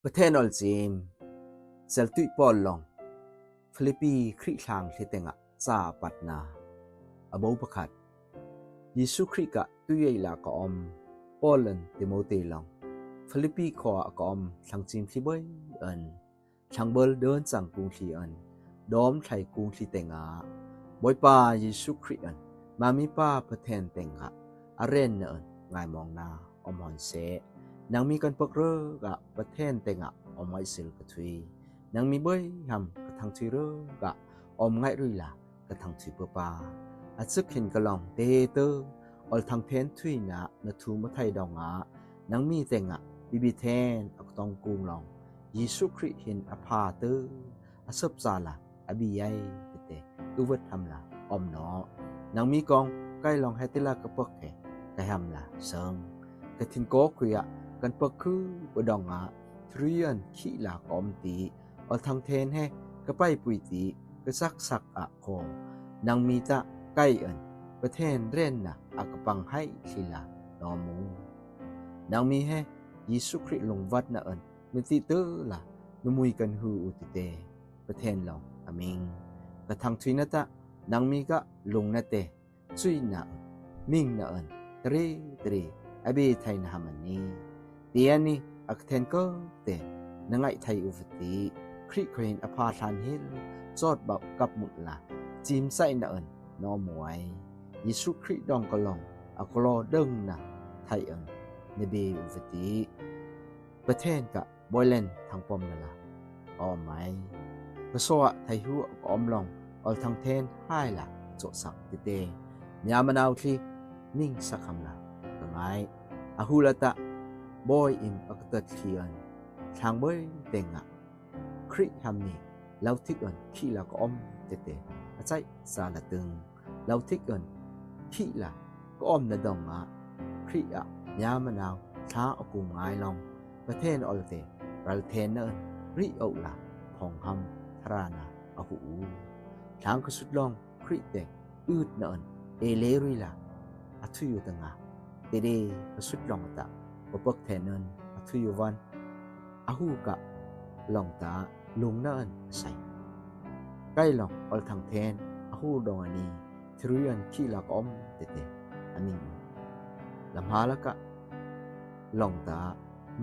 ປະເທນອອນຈີມ ເຊລຕຸຍປອນລອງ ຟີລິບປີ ຄຣິຂາງເທແຕງະ ຈາປັດນາ ອະໂບປະຂັດ ເຢຊູຄຣິກະ ຕຸຍໄອລາກອອມ ປອນເລີນ ເຕໂມເຕລອງ ຟີລິບປີ ຄອອາກອມ ທັງຈີມທີ່ເບົຍເອິນ ທັງເບິລເດີນຈັງກຸງທີ່ເອິນ ດອມໄທກຸງທີ່ແຕງະ ບອຍປາເຢຊູຄຣິກເອິນ ມາມີປາປະເທນແຕງະ ອາເຣນນາເອິນ ງາຍມອງນາ ອອມຮອນເຊ ນາງມີກັນເປິກເຣີກະ ປະເທນແຕງະ ອອມໄງເຊລກະທຸຍ ນາງມີເບົຍຮຳກະທັງທຸຍເຣີກະ ອອມໄງລຸຍລາ ກະທັງທຸຍເປີປາ ອາຊຶກເຫັນກະລອງເຕເຕີ ອອລທັງເທນທຸຍນາ ນະທູມະໄທດອງອາ ນາງມີແຕງະ ບີບີເທນ ອາກະຕອງກຸງລອງ ເຢຊູຄຣິກເຫັນອາພາເຕີ ອາເສິບຊາລາ ອາບີໄຍເຕເຕ ອືເວີດຮຳລາ ອອມເນາະ ນາງມີກອງ ໄກລອງໄຮເຕລາກະເປິກເຮ ໄກຮຳລາເຊິ່ງ ກະທິນໂກຄຸຍອະ ກັນເປິກຄື ປະດອງອາ ທຣຽນ ຄີລາກອມຕີ ອອລທັງເທນເຮ ກະໄປປຸຍຕີ ກະຊັກຊັກອະໂຄ ນາງມີຕະໄກເອິນ ປະເທນເຣນນາ ອາກະປັງໄຮທີລາ ນອໝູ ນາງມີເຮ ເຢຊູຄຣິກລົງວັດນາເອິນ ມິຕິເຕີລາ ນະມຸຍກັນຮືອູຕິເຕ ປະເທນລອງອາມິງ ກະທັງທຸຍນະຕະ ນາງມີກະລຸງນະເຕ ຊຸຍນາເອິນ ມິງນາເອິນ ຕະເຣຕະເຣ ອາເບໄທນະຮາມານີ ເຕຍານີ ອາກະເທນເກີເຕ ນະໄງໄທອຸຟະຕິ ຄຣິກເຂົາເຫັນອາພາທານເຮລ ຈອດເບົາກັບມຸດລາ ຈີມໄຊນາເອິນ ນອມວຍ ເຢຊູຄຣິກດອງກະລອງ ອາກະລໍເດີງນາ ໄທເອິນ ນະເບອຸຟະຕິ ປະເທນກະ ບອຍແລນ ທັງປອມນາລາ ອອມໄມ ກະຊອອະ ໄທຫູອາກອມລອງ ອອລທັງເທນ ຮາຍລາ ໂຈະສັກຕິເຕ ຍາມະນາວທີ ມິງສັກຄຳລາ ກະໄງ ອາຫູລະຕະ ບອຍອິມ ອາກະເຕີດທີເອິນ ທາງເບົຍເຕງະ ຄຣິກຮຳມີ ລາວທິກເອິນ ຄີລາກອມເຕເຕ ອາໄຊສາລະຕຶງ ລາວທິກເອິນ ຄີລາກອມນະດອງອາ ຄຣິກອະ ຍາມະນາວ ທາອາກຸງງາຍລອງ ປະເທນອອລເຕ ຣາລເທນເນີນ ຣິອອລາ ພອງຮຳ ທະຣານາ ອາຫູ ທາງກະສຸດລອງ ຄຣິເຕ ອືດນາເອິນ ເອເລລຸຍລາ ອາທຸຍໂຍຕະງາ ເຕເດ ກະສຸດລອງອະຕະ ປະເປິກແທນເນີນ ອາທຸຍໂຍວັນ ອາຫູກະ ລອງຕາ ລຸງນາເອິນ ອາໄຊ ໄກລອງ ອອລທັງເທນ ອາຫູດອງອານີ ທຣຽນ ຄີລາກອມເຕເຕ ອາມິງ ລຳຫາລະກະ ລອງຕາ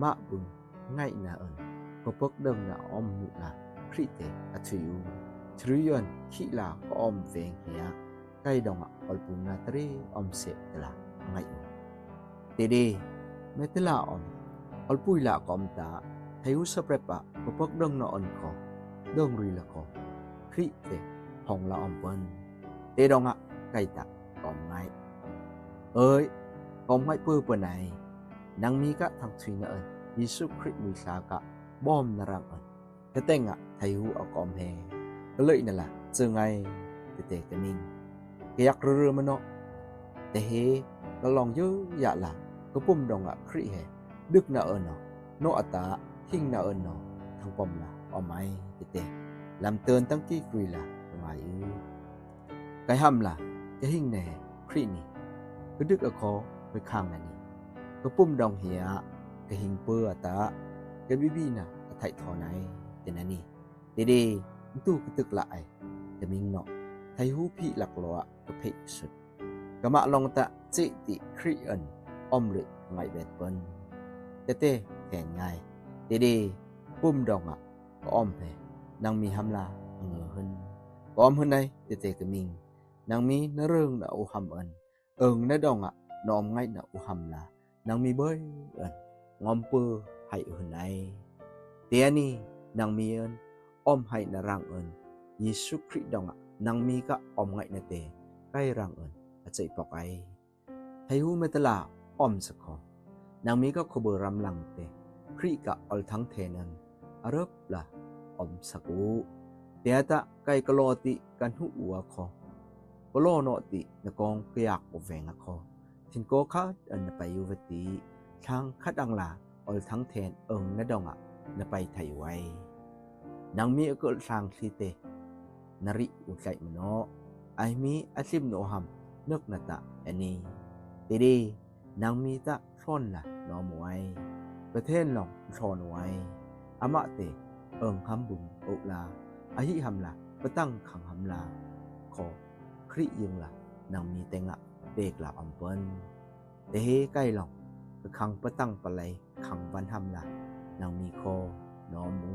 ມະບຶງ ໄງນາເອິນ ປະເປິກເດີງນາອອມມຸລາ ຄຣິເຕ ອາທຸຍອູ ທຣຽນ ຄີລາກອມເວງເຮຍ ໄກດອງອະ ອອລປຸງນາຕະເຣ ອອມເສກຕະລາ ໄງອູ ເຕເດ ເມຕະລາອອມ ອອລປຸຍລາກອມຕາ ໄທຫູສະເປຣປາ ປະເປິກເດີງນາອອນຄໍ ເດີງລຸຍລະຄໍ ຄຣິເຕ ພອງລາອອມເປິນ ເຕດອງອະ ໄກຕະ ກອມໄງ ເອີຍ ກອມໄງເປີເປີໄນ ນາງມີກະທັງທຸຍນາເອິນ ເຢຊູຄຣິກມຸຍຊາກະ ບອມນາຣັງເອິນ ກະແຕງອະ ໄທຫູອາກອມແຮ ກະເລີຍນາລາ ເຈີໄງ ເຕເຕກະມິງ ກະຍັກເຣີໆມາເນາະ ແຕ່ເຮ ກະລອງເຢີຍະຍະລາ ກະປຸມດອງອະ ຄຣິເຮ ດຶກນາເອີນເນາະ ໂນອະຕາ ຫິງນາເອີນເນາະ ທັງປອມລາ ອອມໄມ ເຕເຕ ລຳເຕີນຕັງກີກລຸຍລາ ກະມາຍອື ໄກຮຳລາ ກະຫິງແນ ຄຣິນີ້ ກະດຶກອະຄໍ ໄປຄາງນານີ ກະປຸມດອງເຮຍ ກະຫິງເປີອະຕາ ກະບີບີນາ ອະໄທທໍໄນ ເຕນານີ ເດເດ ນະຕູກະຕຶກລະໄອ ກະມິງເນາະ ໄທຫູພີລັກລໍອະ ກະເພກະສຸດ ກະມະລອງຕະ ເຈຕິ ຄຣິເອິນ ອອມເລີຍ ໄງແບດເປິນ ເຕເຕ ແທນໄງ ເດເດ ປຸມດອງອະ ກະອອມແພ ນາງມີຮຳລາ ອະເງີຫຶນ ກອມຫຶນໃນ ເຕເຕກະມິງ ນາງມີນະເຣິງນະໂອຮຳເອິນ ເອິງນະດອງອະ ນອມໄງນະໂອຮຳລາ ນາງມີເບີຍເອິນ ງອມເປີໄຮໂອຫຶນໃນ ເຕຍານີ ນາງມີເອິນ ອອມໄຮນະຣາງເອິນ ເຢຊູຄຣິດອງອະ ນາງມີກະອອມໄງນະເຕ ໄກຣາງເອິນ ອາເຈຍປອກໄອ ໄທຫູເມຕະລາ ອອມສະຄໍ ນາງມີກະໂຄເບີຣຳລັງເຕ ຄຣິກະອອລທັງເທເນີນ ອາເລີ່ບລະ ອອມສະກູ ເຕຍະຕະ ໄກກະລໍຕິ ກັນຫຸອູອາຄໍ ກະລໍນໍຕິ ນະກອງກະຢາກອອແວງອາຄໍ ທິນໂກຄາດອັນນະໄປຢູວະຕິ ທາງຄາດອັງລາ ອອລທັງເທນ ເອິງນະດອງອະ ນະໄປໄທໄວ ນາງມີອາເກີລາງທີເຕ ນາຣິອຸໄຈມະເນາະ ໄອມີອາທິມໂນຫຳ ເນິກນະຕະແອນີ ເຕເດ ນາງມີຕະທອນລະ ນອມໄວ ປະເທນລອງທອນໄວ ອາມະເຕ ເອີງຄຳບຸນ ອຸລາ ອະຫິຄຳລາ ປະຕັງຄັງຄຳລາ ຂໍຄຣິຍືງລາ ນາງມີແຕ່ງະ ເປກລາອຳເປິນ ເຕເຮໄກລອງ ກະຄັງປະຕັງປະໄລ ຄັງວັນຄຳລາ ນາງມີຂໍ ນໍມູ